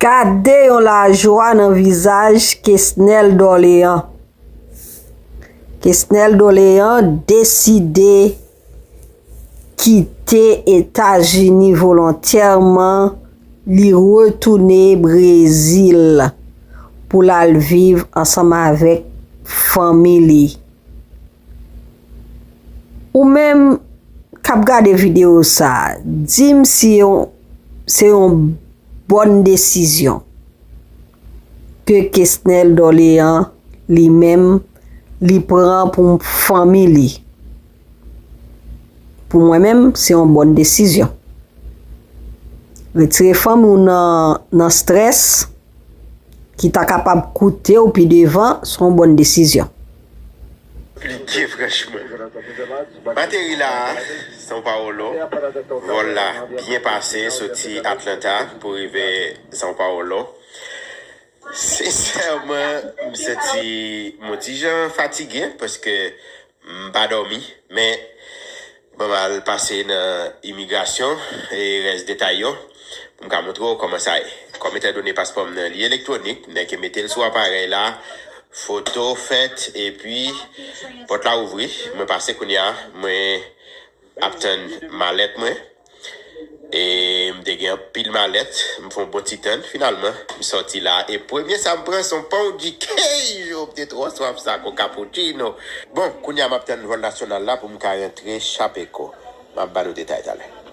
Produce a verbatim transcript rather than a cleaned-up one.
Gade yon lajwa nan vizaj Kesnel Dorlean. Kesnel Dorlean deside kite Etazini volontèman, li retounen Brezil pou l al viv ansanm avèk fanmi li. Ou menm k ap gade videyo sa a, di m si yon, se yon bòn desizyon ke Kesnel Dorlean li menm li pran pou fanmi li. Pou mwen menm, se yon bòn desizyon. Retire fanmi w nan, nan strès ki ta kapab koute w pi devan, se yon bòn desizyon. Konplike, franchman. M ateri la, São Paulo. Vòl la byen pase, soti Atlanta pou rive São Paulo. Sensèman, m santi m on ti jan fatige paske m pa dòmi, men bon, m al pase nan imigrasyon e rès detay yo pou m ka montre w kòman sa ye. Kòm etandone paspò m nan li elektwonik, nèg ke mete l sou aparèy la, foto fèt, epi pòt la ouvri, mwen pase kounye a, mwen ap tann malèt mwen. E m te gen anpil malèt, m fè yon bon ti tann, finalman, m sòti la. E premye sa m pran, se yon pon di keijo, m te twò swaf sa, kon cappuccino. Bon, kounye a m ap tann vòl nasyonal la pou m ka rantre Chapecó. M ap ba nou detay talè.